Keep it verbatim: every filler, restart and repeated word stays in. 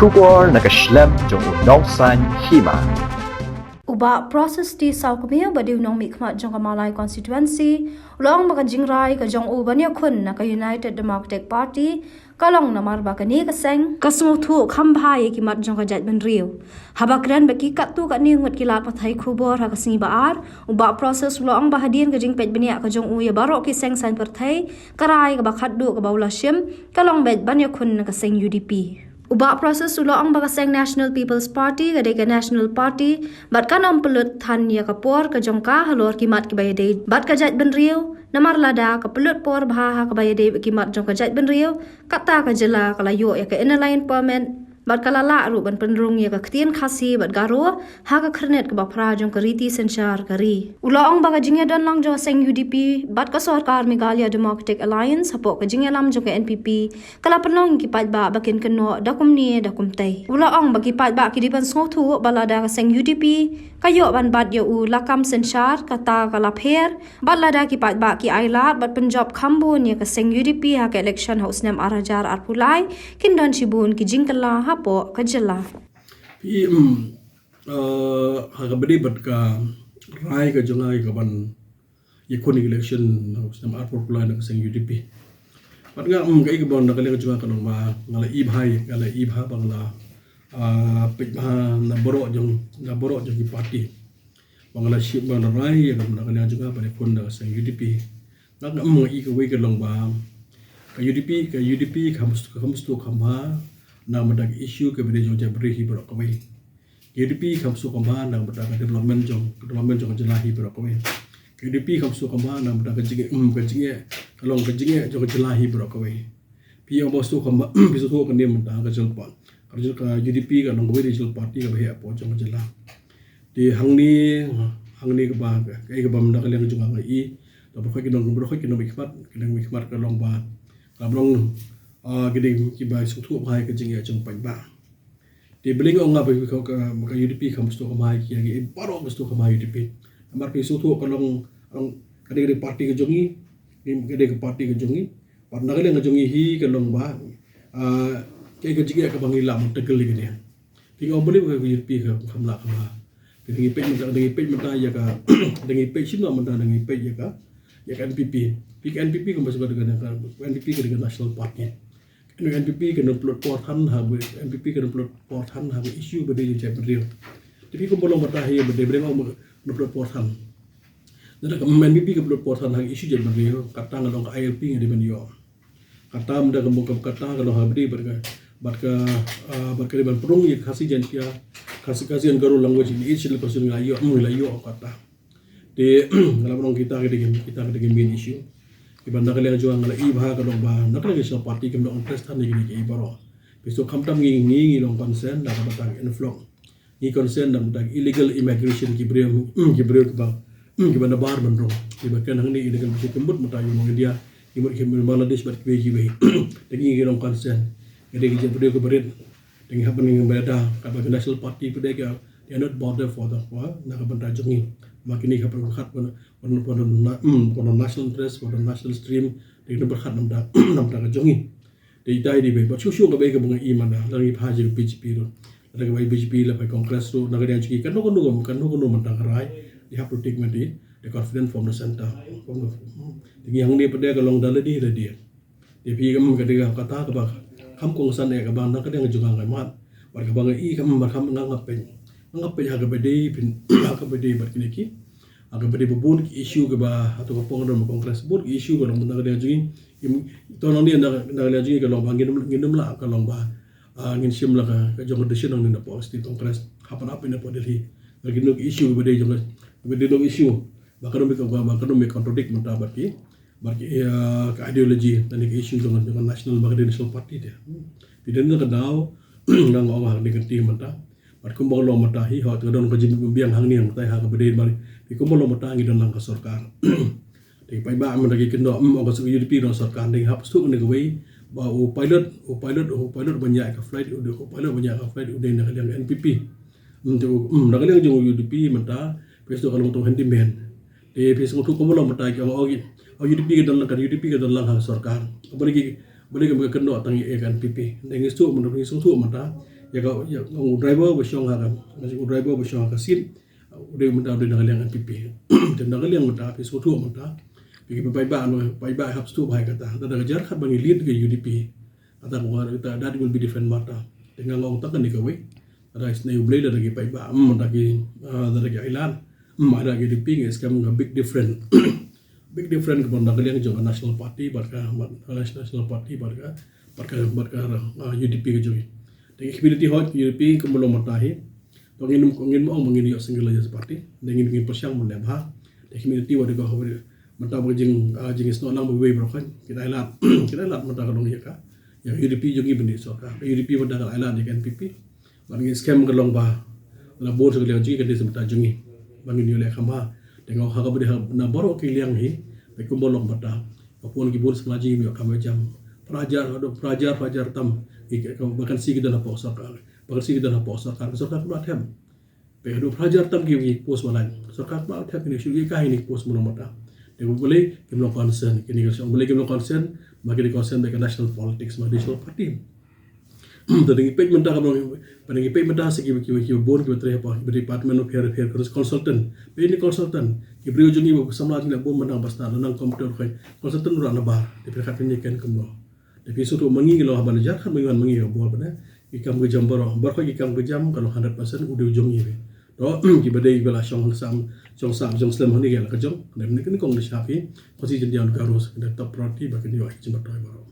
Khubor na ka shlem jong u nongsan hima. U Bah Proses T Sawkmie, uba dei u nongmihkhmat jong ka Mawlai constituency, u la ong ba ka jingrai ka jong u ban ïakhun na ka United Democratic Party ka long namar ba kane ka seng ka sngewthuh kham bha ïa ki mat jong ka jaitbynriew. Haba kren bad ki katto katne ngut ki lad pathai khubor ha ka sngi ba ar, u Bah Proses u la ong ba hadien ka jingpeit bniah ka jong u ïa baroh ki seng saiñ pyrthei, ka rai kaba khatduh kaba u la shim ka long beit ban ïakhun na ka seng U D P. U Bah Proses u la ong ba ka seng National People's Party ka dei ka national party bad kan ym pynlut than ïa ka por ka jong ka halor ki mat kiba ïadei bad ka jaitbynriew, namar lada ka pynlut por bha ha kaba ïadei bad ki mat jong ka jaitbynriew, kata ka jylla ka la ïoh ïa ka Inner Line Permit bad ka la lah ruh ban pynrung ïa ka ktien Khasi bad Garo ha ka khyrnit kaba phra jong ka riti synshar ka ri. U la ong ba ka jingïadon lang jong ka seng U D P bad ka sorkar Meghalaya Democratic Alliance hapoh ka jingïalam jong ka N P P ka la pynlong ïa ki paidbah ba kin kynnoh da kumne da kumtei. U la ong ba ki paidbah ki dei ban sngewthuh ba lada ka seng U D P ka ïoh ban bat ïa u lakam synshar, kata ka la pher, bad lada ki paidbah ki ailad bad pynjop kham bun ïa ka seng U D P ha ka election ha u snem ar hajar arphew lai, kin don shibun ki jingkylla hapoh ka jylla. Phi, mm, eh, ha kaba ïadei bad ka rai ka jong nga ïa ka ban ïakhun ïa ka election ha u snem arphew lai na ka seng U D P. Bad nga, mm, kaei kaba na ka liang jong nga ka long ba nga la i bha, nga la i bha ba nga la, ah, peit bha na baroh jong, na baroh jong ki party. Ba nga la shim, ba nga la rai ïa ka, na ka liang jong nga ban ïakhun na ka seng U D P. Nga, nga, mm, nga i kawei ka long ba ka U D P, ka U D P kam sngewthuh, kam sngewthuh kham bha na ka bynta ka issue kaba dei jong jaitbynriew hi baroh kawei. Ka U D P kam sngewthuh kham bha na ka bynta ka development jong, ka development jong ka jylla hi baroh kawei. Ka U D P kam sngewthuh kham bha na ka bynta ka jingeh, mm, ka jingeh, ka long ka jingeh jong ka jylla hi baroh kawei. Phi ong ba sngewthuh kham bha, phi sngewthuh kane mynta ka jylla pat, ka jylla, ka U D P ka long kawei na ki jylla party kaba heh hapoh jong ka jylla. Te hangne, hangne kaba, kaei kaba na ka liang jong nga nga i, da baroh ki nong, baroh ki nongmihkhmat, ki nongmihkhmat ka long ba, ka long, ah, ki dei kiba sngewthuh bha ïa ka jingeh jong paidbah. Te balei nga ong nga ba ka, ka, ka U D P kam sngewthuh kham bha ïa ki, ïa ki baroh kam sngewthuh kham bha ïa U D P. Namar phi sngewthuh ka long, long ka dei, ka dei party ka jong ngi, ka dei ka party ka jong ngi. Bad na ka liang ka jong ngi hi ka long ba, ah, kaei ka jingeh kaba ngi lah ban tackle ïa kane. Phi ong balei ba ka U D P ka, kam lah kham bha. Te da ngi peit mynta, da ngi peit mynta ïa ka, da ngi peit shim noh mynta, da ngi peit ïa ka, ïa ka N P P. Phi, ka N P P kumba shu ka, ka N P P ka dei ka national party. Ka N P P kan ym pynlut por than ha, N P P kan ym pynlut por than ha ka issue ba dei jong jaitbynriew. Te phi kumba long mynta hi ba dei, balei ba ym pynlut por than. Lada ka N P P ka pynlut por than ha ka issue jaitbynriew, kata nga long ka I L P nga dei ban ïoh. Kata mynta ka, ka, kata ka long ha kaba dei bad ka, bad ka, ah, bad ka dei ban pynrung ïa ka Khasi Jaiñtia, Khasi, Khasi and Garo language in each local constituency, ngi la ïoh, ngi la ïoh kata. Te nga la ong kita ka dei, kita ka dei ka main issue. Kiba na ka liang jong nga la i bha ka long ba na ka liang ka party kim long interest than ïa kine kiei baroh. Phi sngewthuh khamtam ngi, ngi, ngi long concern na ka bynta ka influx. Ngi concern na ka bynta ka illegal immigration, ki briew, ki briew kiba, kiba nabar ban rung. Kiba kren hangne illegal immigration, ki mut mynta ïa u nong India, ki mut ki Bangladesh bad kiwei kiwei. Te ngi, ngi long concern. Ngi dei ki jaitbynriew kiba rit. Te ngi hap ban ïada, kaba ka national party pat de ka, they are not bother for the, for, na ka bynta jong ngi. Ma kine ki hap ban khat for, for, for the na-, mm, for the national interest, for the national stream, te ngi hap ban khat na ka bynta, na ka bynta ka jong ngi. Te ita i dei ba, bad shuh shuh kaba ïa kaba nga i mynta, lada ngi phai sha ka B J P ruh. Lada kaba ïa B J P, lada phai Congress ruh, na ka liang jong ngi, kano kano, kano kano mynta ka rai, you have to take, mm, the, the confidence from the center. From the, mm, te ngi hangne pat de ka long da lade lade. Te phi, mm, ka dei ka kata kaba kham kongsan eh kaba na ka liang jong nga nga mad. Bad kaba nga i, mm, bad kham nga, nga peit. Nga peit ha kaba dei phin, ha kaba dei bad kine ki. Ha kaba dei ba bun ki issue kaba, hato ka pong don Congress, bun ki issue kaba long na ka liang jong ngi. Im, to nangne na, na ka liang jong ngi ka long ba ngin, ngin ym lah ka long ba, ah, ngin shim la ka, ka jong ka decision nangne na pdeng State Congress. Hap ban ap ïa na pdeng Delhi. Bad kino ki issue kaba dei jong ka, kaba dei jong issue. Ba ka dei ka, ba ka dei contradict mynta bad ki, bad ki, ah, ka ideology, lane ka issue jong, jong ka national, ba ka dei National Party te. Hmm. Te dei na ka daw, nga ong ha kane ka kti mynta. Bad kumba long mynta hi, hooid, te ka don ka jingbiang hangne mynta ha kaba dei, bad kumba long mynta ngi don lang ka sorkar. Te paidbah mynta ki kynnoh, mm, ong ka U D P don sorkar, te hap suk ne kawei, ba u pilot, u pilot, u pilot ban ïaid ka flight, u, u pilot ban ïaid ka flight, u dei na ka liang N P P. Mm, te u, mm, na ka liang jong U D P mynta, phi suk ka long tang handyman. Te phi sngewthuh kumba long mynta ki ong, ong, ong U D P ka don lang, ka U D P ka don lang ha sorkar. Balei ki, balei ki kynnoh tang ïa ka N P P. Te ngi suk mynta, ngi sngewthuh mynta. Ïa ka, ïa u driver ba shong ha ka, u driver ba shong ha ka seat u dei mynta u dei na ka liang N P P. Te na ka liang mynta phi sngewthuh mynta, phi ki paidbah, paidbah hap sngewthuh bha ïa kata. Lada ka jia kaba ngi lead ka U D P, kata ka, that will be different matter. Te nga ong tang kane kawei, lada isynei U Blei, lada ki paidbah, lada ki, lada ki ailad, lada ki U D P, ngi skhem ka big different. Big different kaba na ka liang jong ka National Party bad ka, bad ka National Party bad ka, bad ka, bad ka U D P ka jong ngi. Te ki community hoi U D P ka mut long mynta hi, to ngin, ngin ong ba ngin ïoh single largest party. Te ngin, ngin pyrshang ban leh bha. Te ki community wat ka, mynta ba jing, jing snoh lang ba wei baroh kan, ki dei lad, ki dei lad mynta ka long ïa ka, ïa U D P jong ngi ban ïa sorkar. U D P mynta ka dei lad ïa ka N P P. Bad ngi skhem ka long ba la bun sa ka liang jong ngi ka dei sa mynta jong ngi. Ba ngin ïoh leh kham bha. Te nga ong ha kaba dei ha na baroh ki liang hi, ba kumba long mynta, ba pun ki bun sa ka liang jong ngi ïoh kam jam. Phra hajar, haduh phra hajar, phra hajar tam ki, ki vacancy ki don hapoh sorkar. Vacancy ki don hapoh sorkar, sorkar kam lah them. Ba haduh phra hajar tam ki, ki post ba lait, sorkar kam lah them. Kine shu ki, ka hi ni post ba long mynta. Te U Blei kim long concern, kine ki shu U Blei kim long concern, ba kine concern ba ka national politics, ba national party. Te ngi peit mynta ka, ba ngi peit mynta sa ki, ki, ki bun kiba trei hapoh, kiba Department of Health, Health Consultant. Ba ini consultant, ki briew jong ngi ba samla jong ngi la bun mynta ba sdang, la nang computer, consultant ruh na bar. Te phi khat phi ïa ken kumno. Te phi sngewthuh ma ngi ngi long ha ban jar khat ma ngi wan ma ngi ha bor ba ne. Ki kam ki jam baroh, baroh ki kam ki jam ka long hundred percent u dei u jong ngi. To kiba dei ba la shong sam, shong sam, shong slem hangne ïa la ka jong. Te mynta kane kong da shap hi, Khasi Jaintia Garo ka dei top priority ba kin ïoh ki jingmyntoi baroh.